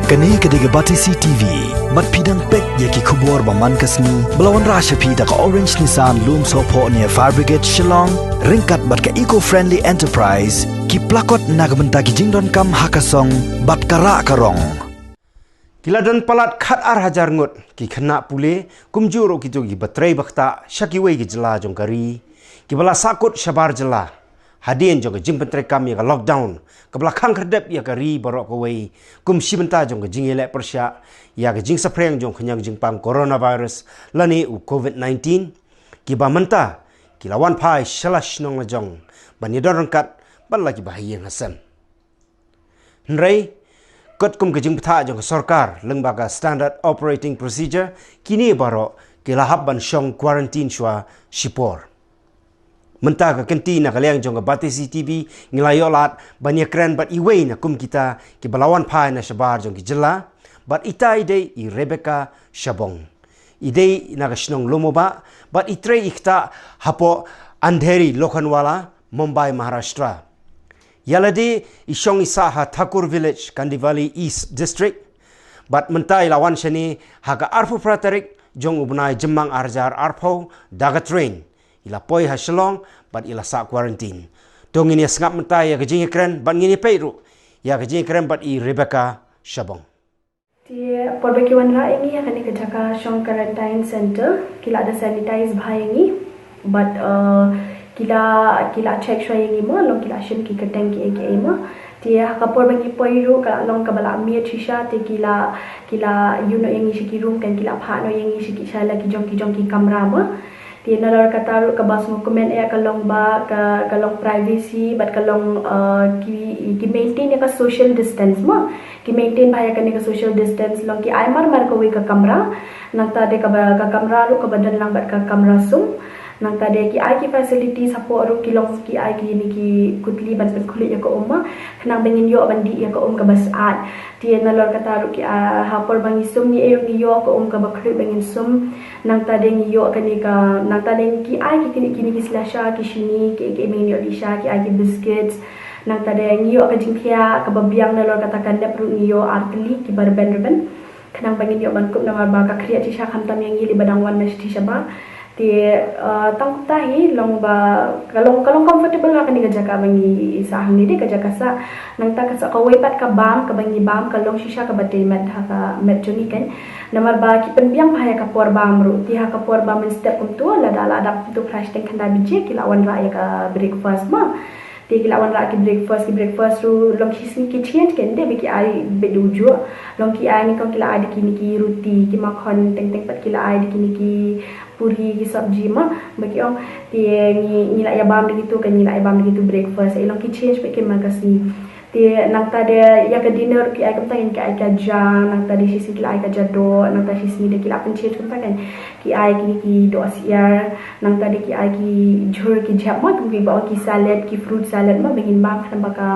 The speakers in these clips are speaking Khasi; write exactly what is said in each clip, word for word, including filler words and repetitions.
Kane ka dei ka Batesi T V. Bad phi dang peit ïa ki khubor ba man ka sngi ba la wanrah sha phi da ka Orange Nissan Lumsohphoh near Fire Brigade Shillong, ryngkat bad ka Eco Friendly Enterprise, ki plakot na ka bynta ki jingdonkam ha ka song bad ka rah ka rong. Ki la don palat khat ar hajar ngut ki khynnah pule, kumjuh ruh kito kiba trei ba ktah sha kiwei ki jylla jong ka ri, kiba la sahkut shabar jylla hadien jong ka jingpyntreikam ïa ka lockdown kaba la khang khyrdep ïa ka ri baroh kawei, kum shi bynta jong ka jingïaleh pyrshah ïa ka jingsaphriang jong ka khñiang jingpang coronavirus lane u covid nineteen, kiba mynta ki la wan phai sha la shnong la jong ban ïadon ryngkat bad la kiba ha ïing ha sem. Hynrei katkum ka jingbthah jong ka sorkar lyngba ka Standard Operating Procedure, kine baroh ki la hap ban shong quarantine shuwa shipor. Mynta ka kynti na ka liang jong ka Batesi T V ngi la ïoh lad ban ïakren bad iwei na kum kita kiba la wan phai na shabar jong ki jylla, bad ita i dei i Rebecca Shabong. I dei na ka shnong Lumobah bad i trei i ktah hapoh Andheri Lokhandwala, Mumbai, Maharashtra. Ïa lade i shong i sah ha Thakur Village, Kandivali East District. Bad mynta i la wan shane ha ka arphew phra tarik jong u bnai Jymmang ar hajar arphew da ka train. I la poi ha Shillong bad i la sah quarantine. To ngin ïa sngap mynta ïa ka jingïakren bad ngin ïa peit ruh ïa ka jingïakren bad i Rebecca Shabong. Te por ba ki wanrah ïa ngi ha kane ka jaka shong quarantine center, ki la da sanitize bha ïa ngi. Bad uh, ki la ki la check shwa ïa ngi mo, long ki la shim ki kyrteng kiei kiei mo. Te ha ka por ba ngi poi ruh ka la long kaba la miet shisha, te ki la ki la ïuh noh ïa ngi sha ki room, kan ki la phah noh ïa ngi sha ki sha la ki jong ki jong ki kamra mo. Te nalor kata ruh kaba sngewkmen eh ka long ba ka ka long privacy bad ka long uh, ki ki maintain ïa ka social distance mo. Ki maintain bha ïa kane ka social distance, long ki ai mar mar kawei ka kamra. Nangta de kaba ka kamra ruh kaba don lang bad ka kamra sum. Nangta de ki ai ki facilities hapoh ruh ki long ki ai kine ki kutli ban pynkhluit ïa ka um mo. Khnang ba ngin ïoh ban dih ïa ka um kaba syaid. Te nalor kata ruh ki ai ha por ba ngi sum ngi ïoh ngi ïoh ka um kaba khluit ba ngin sum. Nangta de ngi ïoh kane ka, nangta de ki ai ki kine kine ki slasha, ki shini, ki ki ba ngin ïoh dih sha, ki ai ki biscuits. Nangta de ngi ïoh ka jingthiah kaba biang, nalor kata ka nep ruh ngi ïoh ar tylli kiba rben rben. Khnang ba ngin ïoh ban kup namar ba ka khriat shisha khamtam ïa ngi lei ba dang wan na shithi shabar. Te uh, tang kumta hi long ba ka long ka long comfortable ha kane ka jaka ba ngi sah hangne, de ka jaka sah. Nangta ka sah kawei pat ka bam kaba ngi bam ka long shisha kaba tei met ha ka met jong ngi kan. Namar ba ki pynbiang bha ïa ka por bam ruh, te ha ka por bam mynstep kumto lada la dap kumto phra shiteng khyndai baje ki la wanrah ïa ka breakfast mo. Te ki la wanrah ki breakfast, ki breakfast ruh long ki sngi ki change kan, de ba ki ai bit dujuh. Long ki ai ni kong ki la ai da kine ki roti, ki makhon, teng teng pat ki la ai da kine ki puri, ki sabji mo, ba ki ong. Te ngi ngi la ïa bam da kitu kan, ngi la ïa bam da kitu breakfast. Eh, long ki change pat ki man ka sngi. Te nangta de ïa ka dinner ki ai kumta kan, ki ai ka ja, nangta de shisien ki la ai ka ja doh, nangta shisien de ki la pynchange kumta kan. Ki ai kine ki doh syiar, nangta de ki ai ki jhur ki jhep mo, kum ki ba ong ki salad, ki fruit salad mo, ba ngin bam khnang ba ka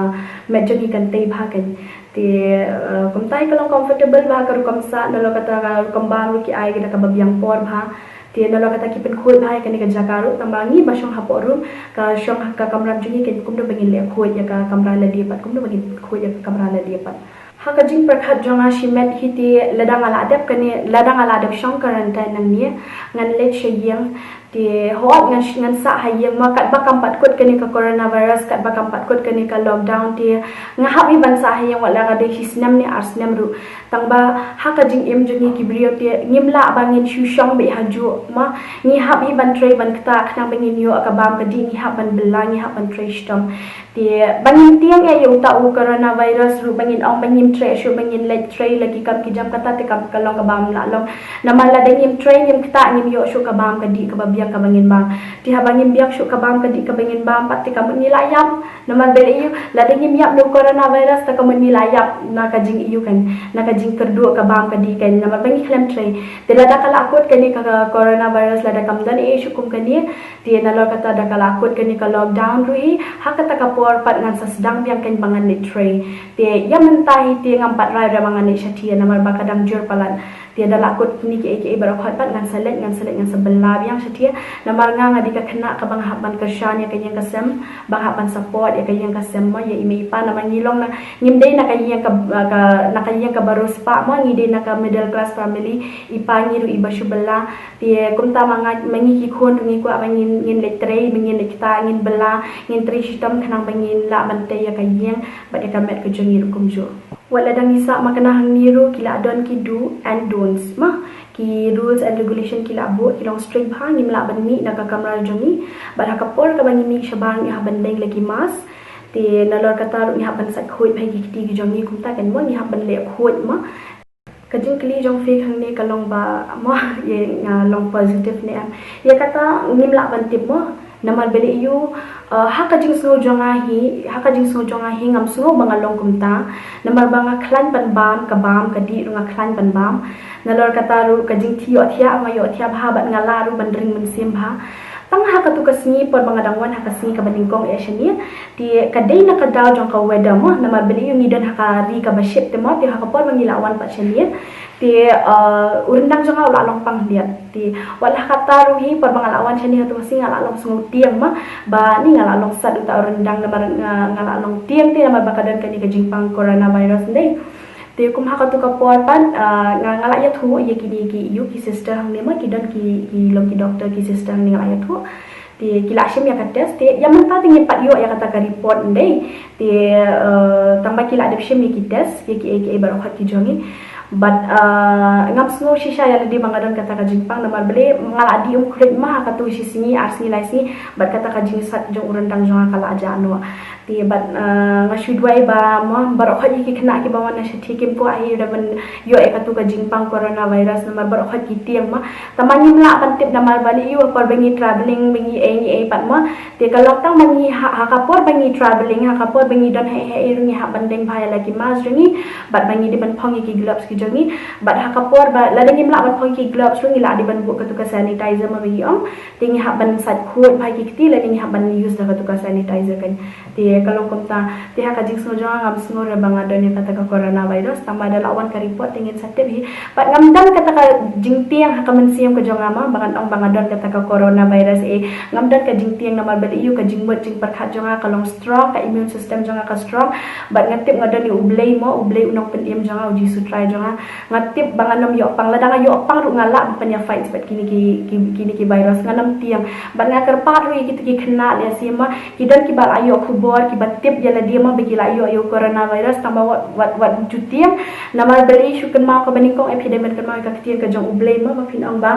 met jong ngi kan tei bha kan. Te uh, kumta hi ka long comfortable bha ka rukom sah, nalor kata ka rukom bam ruh ki ai ka da kaba biang por bha. Te nalor kata ki pynkhuid bha ïa kane ka jaka ruh, tang ba ngi ba shong hapoh room, ka shong ha ka kamra jong ngi kan kumno ba ngin leh khuid ïa ka kamra lade pat, kumno ba ngin khuid ïa ka kamra lade pat. Ha ka jingpyrkhat jong nga shimet hi te lada nga la dep kane, lada nga la dep shong quarantine nangne, ngan leit sha ïing. Te hooid ngan sh- ngan sah ha ïing mo, katba kam pat kut kane ka coronavirus, katba kam pat kut kane ka lockdown, te nga hap hi ban sah ha ïing wat la ka dei shi snem ne ar snem ruh. Tang ba ha ka jingim jong ngi ki briew te ngim lah ba ngin shu shong beit ha juh mo. Ngi hap hi ban trei ban ktah khnang ba ngin ïoh ka bam ka dih, ngi hap ban bylla, ngi hap ban trei shitom. Te ba ngin tieng eh ïa uta u coronavirus ruh, ba ngin ong ba ngin trei shuh, ba ngin leit trei la ki kam ki jam, kata te kam ka long ka bam lah long. Namar lada ngim trei ngim ktah ngim ïoh shuh ka bam ka dih kaba biang kaba ngin bam. Te haba ngim biang shuh ka bam ka dih kaba ngin bam pat te ka mut ngi la ïap. Namar ba lei ïa u lada ngim ïap na u coronavirus te ka mut ngi la ïap na ka jingïoh kan, na ka jingkyrduh ka bam ka dih kan, namar ba ngi khlem trei. Te lada ka la kut kane ka, ka coronavirus, lada kam don eh shuh kum kane, te nalor kata da ka la kut kane ka lockdown ruh hi, ha kata ka por pat ngan sa sdang biang kan ba ngan leit trei. Te ïa mynta hi te ngam pat rai re ba ngan leit shatei namar ba ka dang jur palat. Te da la kut kine kiei kiei baroh pat ngan sa leit, ngan sa leit, ngan sa bylla biang shatei. Namar nga nga dei ka khynnah kaba nga hap ban kyrshan ïa ka ïing ka sem, ba nga hap ban support ïa ka ïing ka sem mo, ïa i mei i pa, namar ngi long na, ngim dei na ka ïing ka, ka, na ka ïing kaba riewspah mo, ngi dei na ka middle class family, i pa ngi ruh iba shu bylla. Te kumta ma nga, ma ngi ki khun ruh ngi kwah ba ngin, ngin leit trei, ba ngin leit ktah, ngin bylla, ngin trei shitom khnang ba ngin lah ban tei ïa ka ïing bad ïa ka met ka jong ngi ruh kumjuh. Wat la dang ngi sah ma kane hangne ruh ki la don ki do and don'ts ma. Ki rules and regulation ki la buh, ki long strict bha, ngim lah ban mih na ka kamra jong ngi. Bad ha ka por kaba ngi mih shabar ngi hap ban leng la ki mask. Te nalor kata ruh ngi hap ban sait khuid bha ïa ki kti ki jong ngi, kumta kan mo, ngi hap ban leh khuid ma. Ka jingkylli jong phi hangne ka long ba mo, ïa nga long positive ne em. Ïa kata ngim lah ban tip mo. Namar balei ïoh, uh, ha ka jingsngew jong nga hi, ha ka jingsngew jong nga hi ngam sngew ba nga long kumta. Namar ba nga khlaiñ ban bam, ka bam ka dih ruh nga khlaiñ ban bam. Nalor kata ruh ka jingthiah ïohthiah nga ïohthiah bha bad nga lah ruh ban ring mynsiem bha. Tang ha katu ka sngi por ba nga dang wan ha ka sngi kaba nyngkong eh shane. Te ka dei na ka daw jong ka weather mo, namar balei ïoh ngi don ha ka ri kaba shit te mo, te ha ka por ba ngi la wan pat shane. Te, uh, u ryndang jong nga u la long pang hyndiat. Te wat la kata ruh hi por ba nga la wan shane ha tu ka sngi nga la long sngew tieng ma, ba ni nga la long sat uta u ryndang namar nga, nga la long tieng te namar ba ka don kane ka jingpang coronavirus ndei. Te kum ha katu ka por pat, ah, nga, nga la ïathuh ïa kine ki ïoh ki sister hangne ma, ki don ki, ki long ki doctor ki sister hangne, nga la ïathuh. Te ki la shim ïa ka test, te ïa mynta te ngim pat ïoh ïa kata ka report ndei. Te, eh, tang ba ki la dep shim ïa ki test ïa ki, ïa ki baroh khoit ki jong ngi. Bad, eh, ngam sngew shisha ïa lade ba nga don kata ka jingpang namar balei nga la dih umkhreh ma ha katu shi sngi ar sngi lai sngi bad kata ka jingsat jong u ryndang jong nga ka la jah noh. Te bad, eh, nga shu duwai ba mo baroh khoit ïa ki khynnah kiba wan na shathie kim kwah hi da ban ïoh ïa katu ka jingpang coronavirus namar baroh khoit ki tieng ma. Tang ba ngim lah ban tip namar balei ïoh ha por ba ngi travelling ba ngi ei ngi ei pat ma. Te ka long tang ba ngi ha, ha ka por ba ngi travelling, ha ka por ba ngi don hei hei ruh ngi hap ban deng bha ïa la ki mask jong ngi bad ba ngi dei ban phong ïa ki gloves ki jong ngi. Bad ha ka por ba lada ngim lah ban phong ïa ki gloves ruh ngi lah dei ban buh katu ka sanitizer ma ba ngi ong. Te ngi hap ban sait khuid bha ïa ki kti lane ngi hap ban use da katu ka sanitizer kan. Te ka long kumta, te ha ka jingsngew jong nga ngam sngew re ba nga don ïa kata ka coronavirus, tang ba da la wan ka report te ngin sa tip hi. Bad ngam don kata ka jingtieng ha ka mynsiem ka jong nga ma ba ngan ong ba nga don kata ka coronavirus eh. Ngam don ka jingtieng namar balei ïoh ka jingmut jingpyrkhat jong nga ka long strong, ka immune system jong nga ka strong. Bad nga tip nga don ïa U Blei mo, U Blei u nongpynim jong nga, U Jisu Trai jong nga. Nga tip ba ngan ym ïoh pang, lada nga ïoh pang ruh nga lah ban pynïa fight bad kine ki, ki, kine ki virus, ngan ym tieng. Bad nga kyrpad ruh ïa kita ki khynnah lehse ma, ki don kiba la ïoh khubor, kiba tip ïa lade ma ba ki la ïoh ïa u coronavirus, tang ba wat, wat, wat ju tieng. Namar balei shu kynmaw kaba nyngkong eh phi dei ban kynmaw ïa ka ktien ka jong U Blei ma, ba phin ong ba,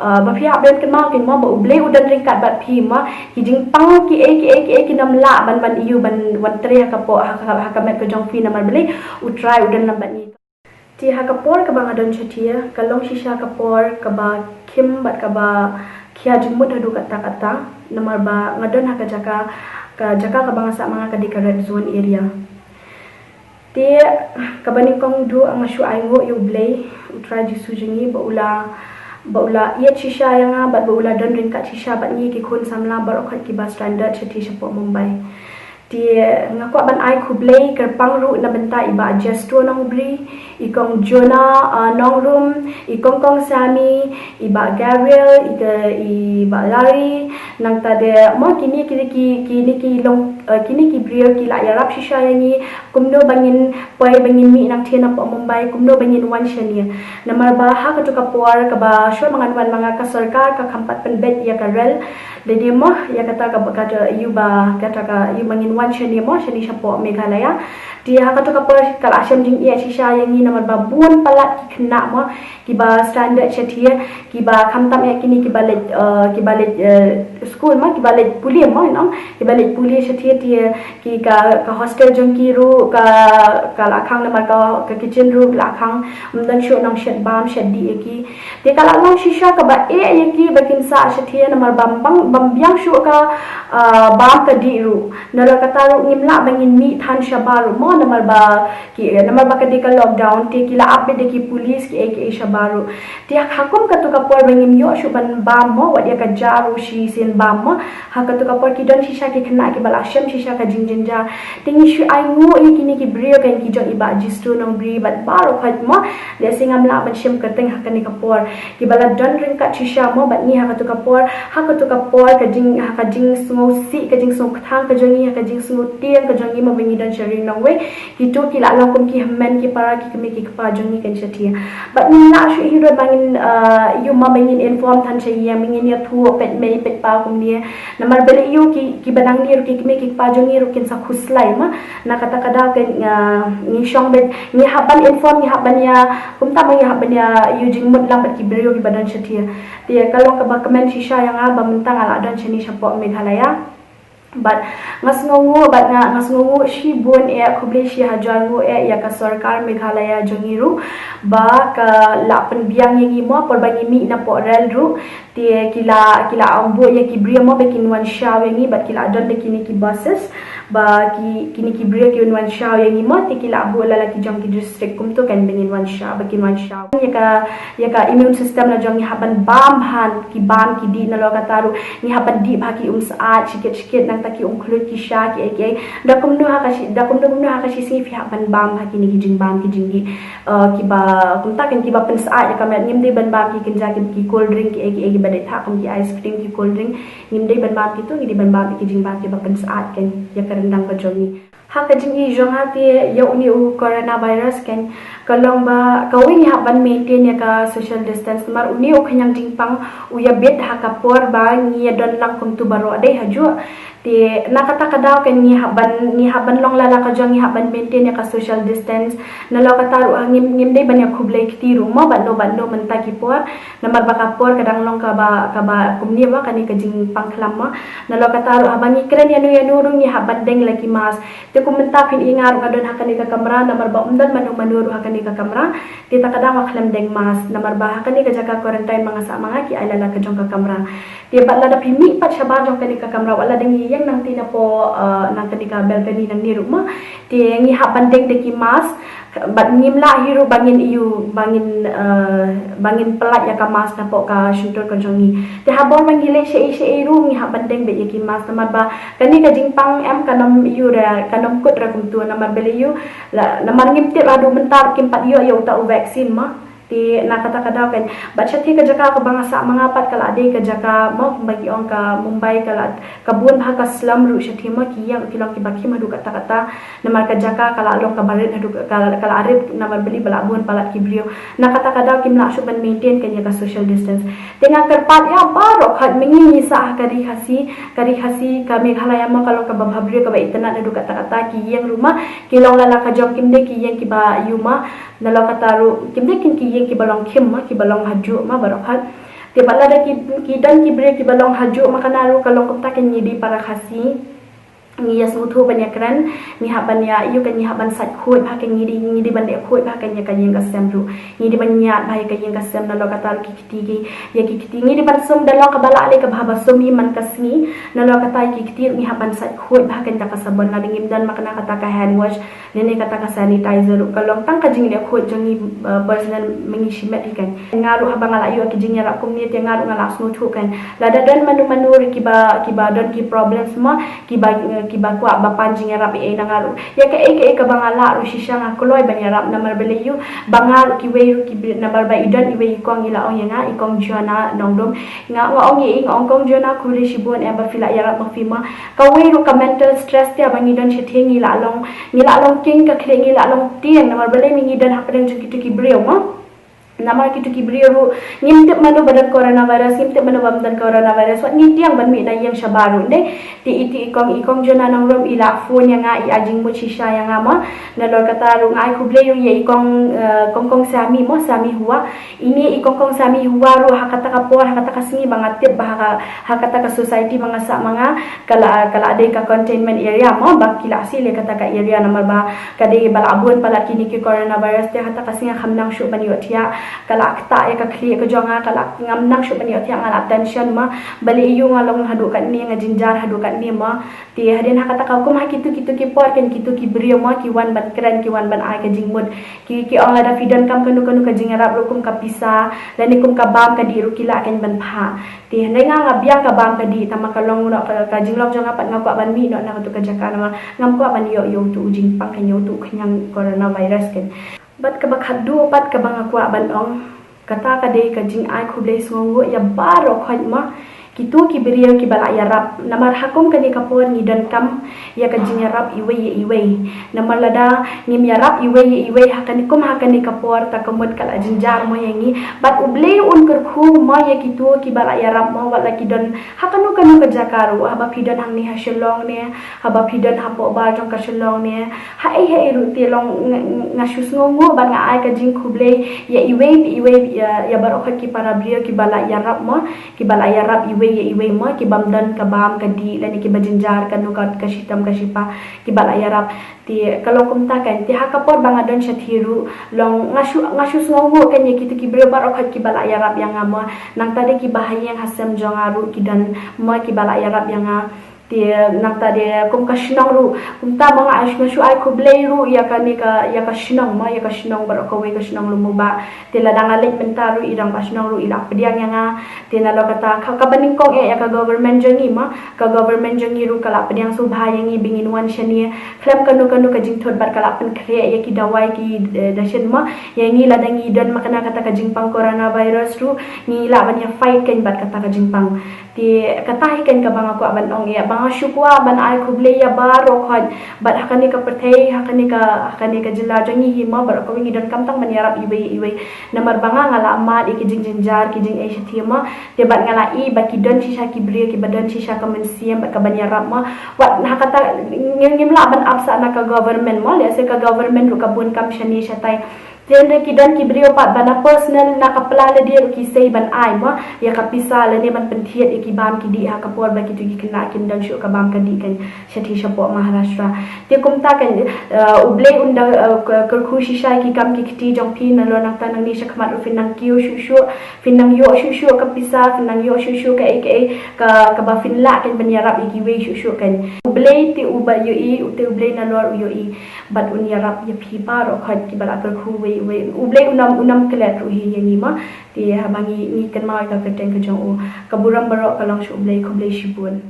uh, ba phi hap ban kynmaw kin ma ba U Blei u don ryngkat bad phi ma. Ki jingpang kiei kiei kiei kin ym lah ban, ban ïoh ban wan trei ha ka por, ha ka, ha ka met ka jong phi namar balei U Trai u don lem bad ngi. Te ha ka por kaba nga don shathie, ka long shisha ka por kaba khim bad kaba khia jingmut haduh katta katta, namar ba nga don ha ka jaka, ka jaka kaba nga sah ma nga ka dei ka red zone area. Te kaba nyngkong duh nga shu ainguh ïa U Blei, U Trai Jisu jong ngi ba u la, ba u la ïeit shisha ïa nga bad ba u la don ryngkat shisha bad ngi ki khun samla baroh khoit kiba stranded shathie shapoh Mumbai. Te nga kwah ban ai khublei kyrpang ruh na bynta i Bah Jesto Nongbri, i Kong Jonah, uh, Nongrum, i Kong Kong Sami, i Bah Gabriel, i ke, i Bah Larry, nangta de mo kine, kine ki, kine ki long, uh, kine ki briew ki la ïarap shisha ïa ngi, kumno ba ngin poi ba ngin mih nangthie napoh Mumbai, kumno ba ngin wan shane. Namar ba ha katu ka por kaba shuwa ba ngan wan ma nga ka sorkar ka kham pat pynbeit ïa ka rel. Lane mo, ïa kata ka, kata ïa ba, kata ka ïa ba ngin wan shane mo, shane shapoh Meghalaya. Te ha katu ka por ka la shem jingeh shisha ïa ngi namar ba bun palat ki khynnah mo, kiba stranded shathie, kiba khamtam ïa kine kiba leit, eh, kiba leit, eh, skul mo, kiba leit pule mo, you know, kiba leit pule shathie te ki ka, ka hostel jong ki ruh ka, ka la khang namar ka, ka kitchen ruh la khang, ym don shuh nong shet bam shet dih ïa ki. Te ka la long shisha kaba eh ïa ki ba kin sah shathie namar ba ym pang Bym biang shuh ka, ah, bam ka dih ruh. Nalor kata ruh ngim lah ba ngin mih than shabar ruh mo, namar ba ki, namar ba ka dei ka lockdown, te ki la ap beit da ki police kiei kiei shabar ruh. Te ha kum katu ka por ba ngim ïoh shuh ban bam mo, wat ïa ka ja ruh shisien bam mo. Ha katu ka por ki don shisha ki khynnah kiba la shem shisha ka jingjynjar. Te ngi shu ainguh ïa kine ki briew, kan, ki jong i Bah Jistu Nongbri bad baroh khoit mo. Lehse ngam lah ban shem kyrteng ha kane ka por. Kiba la don ryngkat shisha mo bad ngi ha katu ka por, ha katu ka por ka jing, ha ka jingsngewsih, ka jingsngewkthang ka jong ngi, ha ka jingsngewtieng ka jong ngi mo ba ngi don sha Ri Nongwei. Kito ki la long kum ki hynmen ki para, ki kmie ki kpa jong ngi, kan, shathie. Bad ngim lah shuh hi ruh ba ngin, ah, ïoh mo ba ngin inform than sha ïing, ba ngin ïathuh peit mei peit pa kumne. Namar balei ïoh ki, kiba nangne ruh ki kmie ki kpa jong ngi ruh kin sa khuslai mo. Na kata ka daw kan, ah, ngi shong beit, ngi hap ban inform, ngi hap ban ïa, kumta mo, ngi hap ban ïa ïoh jingmut lang bad ki briew kiba don shathie. Te ka long kaba kmen shisha ïa nga ba mynta nga la don shane shapoh Meghalaya. Bad nga sngewnguh, bad nga, nga sngewnguh shibun eh, khublei shihajar nguh eh ïa ka sorkar Meghalaya jong ngi ruh ba ka la pynbiang ïa ngi mo, por ba ngi mih napoh rel ruh. Te ki la, ki la ong buh ïa ki briew mo ba kin wan shaw ïa ngi, bad ki la don da kine ki buses ba ki, kine ki briew kin wan shaw ïa ngi mo. Te ki la buh la la ki jong ki district kumto, kan, ba ngin wan shaw, ba kin wan shaw. Ïa ka, ïa ka immune system la jong ngi hap ban bam bha, ki bam ki dih. Nalor kata ruh ngi hap ban dih bha ki um syaid shikit shikit, nangta ki um khluit ki sha kiei kiei. Da kumno ha ka shi, da kumno kumno ha ka shisngi phi hap ban bam bha kine ki jingbam ki jingdih. Eh, kiba, kumta kan, kiba pynsyaid ïa ka met. Ngim dei ban bam ki kynja ki, ki cold drink kiei kiei kiba dei thah kum ki ice cream, ki cold drink. Ngim dei ban bam kito, ngi dei ban bam ki jingbam kiba pynsyaid, kan, ïa ka ryndang ka jong ngi. Ha ka jingim jong nga te ïa une u coronavirus, kan, ka long ba kawei ngi hap ban maintain ïa ka social distance, namar une u khñiang jingpang u ïa bit ha ka por ba ngi ïa don lang kumtu baroh dei hajuh. Te na kata ka daw kan ngi hap ban, ngi hap ban long la la ka jong, ngi hap ban maintain ïa ka social distance. Nalor kata ruh ha ngim, ngim dei ban ïa khublei kti ruh mo bad no bad no mynta ki por. Namar ba ka por ka dang long kaba, kaba kumne mo, kane ka jingpang khlam mo. Nalor kata ruh haba ngi kren ïano ïano ruh ngi hap ban deng la ki mask. Te kum mynta phin i nga ruh nga don ha kane ka kamra, namar ba ym don mano mano ruh ha kane ka kamra. Te ta ka daw nga khlem deng mask, namar ba ha kane ka jaka quarantine ma nga sah ma nga ki ai la la ka jong ka kamra. Te bad lada phi mih pat shabar jong kane ka kamra, wat la dang ïeng nangta napoh, eh, na kane ka balcony nangne ruh mo. Te ngi hap ban deng da ki mask, bad ngim lah hi ruh ba ngin ïoh, ba ngin, eh, ba ngin pyllait ïa ka mask napoh ka shyntur ka jong ngi. Te ha bor ba ngi leit shaei shaei ruh ngi hap ban deng beit ïa ki mask, namar ba kane ka jingpang em kan ym ïoh re, kan ym kut re kumtu, namar balei ïoh, la, namar ngim tip haduh mynta kim pat ïoh ïa uta u vaccine mo. Te na kata ka daw kan, bad shathie ka jaka kaba nga sah ma nga pat ka la dei ka jaka mo, kumba ki ong ka Mumbai, ka la, ka bun bha ka slum ruh shathie mo, ki ïeng ki long kiba khim haduh katta katta. Namar ka jaka ka la long kaba rit haduh ka, ka la rit namar balei ba la bun palat ki briew. Na kata ka daw kim lah shuh ban maintain kan ïa ka social distance. Te nga kyrpad ïa baroh khoit, mynta ngi sah ha ka Ri Khasi, ka Ri Khasi, ka Meghalaya mo ka long kaba bhabriew kaba itynnad haduh katta katta, ki ïeng ruh mo ki long la la ka jong, kim dei ki ïeng kiba ïoh mo. Nalor kata ruh kim dei kin ki ïeng kiba long khim mo, kiba long hajuh mo baroh khoit. Te bad lada ki, ki don ki briew kiba long hajuh mo, kane ruh ka long kumta kan ngi dei para Khasi. Ngi ïa sngewthuh ban ïa kren, ngi hap ban ïa, ïoh kan, ngi hap ban sait khuid bha kan, ngi dei, ngi dei ban leh khuid bha kan ïa ka ïing ka sem ruh. Ngi dei ban ñiad bha ïa ka ïing ka sem, nalor kata ruh ki kti ki, ïa ki kti ngi dei ban sum da long kaba lah lei kaba haba sum hi man ka sngi. Nalor kata ïa ki kti ruh ngi hap ban sait khuid bha kan da ka sabon, lada ngim don ma kane kata ka hand wash lane kata ka sanitizer ruh, ka long tang ka jingleh khuid jong ngi, eh, personal ma ngi shimet hi kan. Nga ruh haba nga la ïoh ki jingïarap kumne te nga ruh nga la sngewthuh kan. Lada don mano mano ruh kiba, kiba don ki problems mo, kiba, eh, kiba kwah ba pan jingïarap ei ei na nga ruh. Ïa kaei kaei kaba nga lah ruh shisha nga kloi ban ïarap, namar balei ïoh ba nga ruh kiwei ruh ki, namar ba i don iwei i kong i la ong ïa nga, i Kong Jona Nongrum. Nga, nga ong ïa i, nga ong Kong Jona, khublei shibun eh ba phi la ïarap ma phi mo. Kawei ruh ka mental stress te ba ngi don shathie ngi la long, ngi la long king ka khlieh, ngi la long tieng, namar balei, ngi don hapdeng jong kito ki briew mo. Namar kito ki briew ruh ngim tip mano ba don coronavirus, ngim tip mano ba ym don coronavirus, wat ngi tieng ban mih na ïing shabar ruh, ym dei? Te iti i kong, i Kong Jona Nongrum i la phone ïa nga, i ai jingmut shisha ïa nga mo. Nalor kata ruh nga ai khublei ruh ïa i kong, eh, kong kong Sami mo, Sami Hua. Ine i kong kong Sami Hua ruh ha kata ka por, ha kata ka sngi ba nga tip ba ha ka, ha kata ka society ba nga sah ma nga ka la, ka la dei ka containment area mo, ba ki la seal ïa kata ka area namar ba ka dei ba la bun palat kine ki coronavirus, te ha kata ka sngi nga kham nang shuh ban ïohthiah. Ka la ktah ïa ka khlieh ka jong nga, ka la, ngam nang shuh ban ïohthiah, nga la tension ma. Balei ïa nga long haduh katne, nga jynjar haduh katne ma. Te hadien ha kata ka kum ha kitu kitu ki por kan kitu ki briew ma ki wan ban kren, ki wan ban ai ka jingmut. Ki, ki ong lada phi donkam kano kano ka jingïarap ruh kum ka pisa lane kum ka bam ka dih ruh ki lah kan ban phah. Te hynrei nga nga biang ka bam ka dih, tangba ka long noh ka, ka jinglong jong nga pat nga kwah ban mih noh na katu ka jaka namar ngam kwah ban ïoh ïa utu u jingpang kan, ïa utu u khñiang coronavirus kan. Bad kaba khatduh pat kaba nga kwah ban ong, kata ka dei ka jingai khublei sngewnguh ïa baroh khoit ma kitu ki briew kiba la ïarap. Namar ha kum kane ka por ngi donkam ïa ka jingïarap iwei ïa iwei. Namar lada ngim ïarap iwei ïa iwei ha kane, kum ha kane ka por, ta ka mut ka la jynjar ma ïa ngi. Bad U Blei un kyrkhu ma ïa kitu kiba la ïarap ma, wat la ki don ha kano kano ka jaka ruh, haba phi don hangne ha Shillong ne, haba phi don hapoh bar jong ka Shillong ne, haei haei ruh, te long nga, nga shu sngewnguh bad nga ai ka jingkhublei ïa iwei pa iwei, ïa, ïa baroh khoit ki para briew kiba la ïarap ma, kiba la ïarap iwei ïa iwei ma, ki bym don ka bam ka dih lane kiba jynjar kano ka, ka shitom ka shipa, kiba la ïarap. Te ka long kumta kan, te ha ka por ba nga don shathie ruh, long nga shu, nga shu sngewnguh kan ïa kitu ki briew baroh khoit kiba la ïarap ïa nga ma. Nangta de kiba ha ïing ha sem jong nga ruh ki don ma kiba la ïarap ïa nga. Te nangta de kum ka shnong ruh, kumta ma nga, nga shu ai khublei ruh ïa kane ka, ïa ka shnong ma, ïa ka shnong baroh kawei, ka shnong Lum Bah. Te lada nga leit mynta ruh, i rangbah shnong ruh i la pdiang ïa nga. Te nalor kata ka, kaba nyngkong eh ïa ka government jong ngi ma, ka government jong ngi ruh ka la pdiang sngewbha ïa ngi ba ngin wan shane. Khlem kano kano ka jingthut bad ka la pynkhreh ïa ki dawai ki, eh, dashin ma ïa ngi lada ngi don ma kane kata ka jingpang coronavirus ruh, ngi lah ban ïa fight kan bad kata ka jingpang. Te kata hi kan kaba nga kwah ban ong ïa, ba nga shu kwah ban ai khublei ïa baroh khoit. Bad ha kane ka pyrthei, ha kane ka, ha kane ka jylla jong ngi hi ma, baroh kawei ngi donkam tang ban ïarap iwei ïa iwei. Namar ba nga nga la mad ïa ki jingjynjar, ki jingeh shathie ma. Te bad nga la i ba ki don shisha ki briew kiba don shisha ka mynsiem bad ka ban ïarap ma. Wat ha kata ngim, ngim lah ban ap sah na ka government ma, lehse ka government ruh ka bun kam shane shatai. Te hynrei ki don ki briew pat ba na personal, na ka pla lade ruh ki sei ban ai ma ïa ka pisa lane ban pynthied ïa ki bam ki dih ha ka por ba kitu ki khynnah kim don shuh ka bam ka dih kan shathie shapoh Maharashtra. Te kumta kan, eh, U Blei un da, eh, k-, kyrkhu shisha ïa ki kam ki kti jong phi nalor nangta nangne shakhmat ruh phin nang kiew shuh shuh, phin nang ïoh shuh shuh ka pisa, phin nang ïoh shuh shuh kaei kaei ka, kaba phin lah kan ban ïarap ïa kiwei shuh shuh kan. U Blei te uba ïohi, te U Blei nalor u ïohi. Bad un ïarap ïa phi baroh khoit kiba la kyrkhu wei wei. U Blei un ym, un ym klet ruh hi ïa ngi ma. Te haba ngi, ngi kynmaw ïa ka kyrteng ka jong u, ka burom baroh ka long sha U Blei, khublei shibun.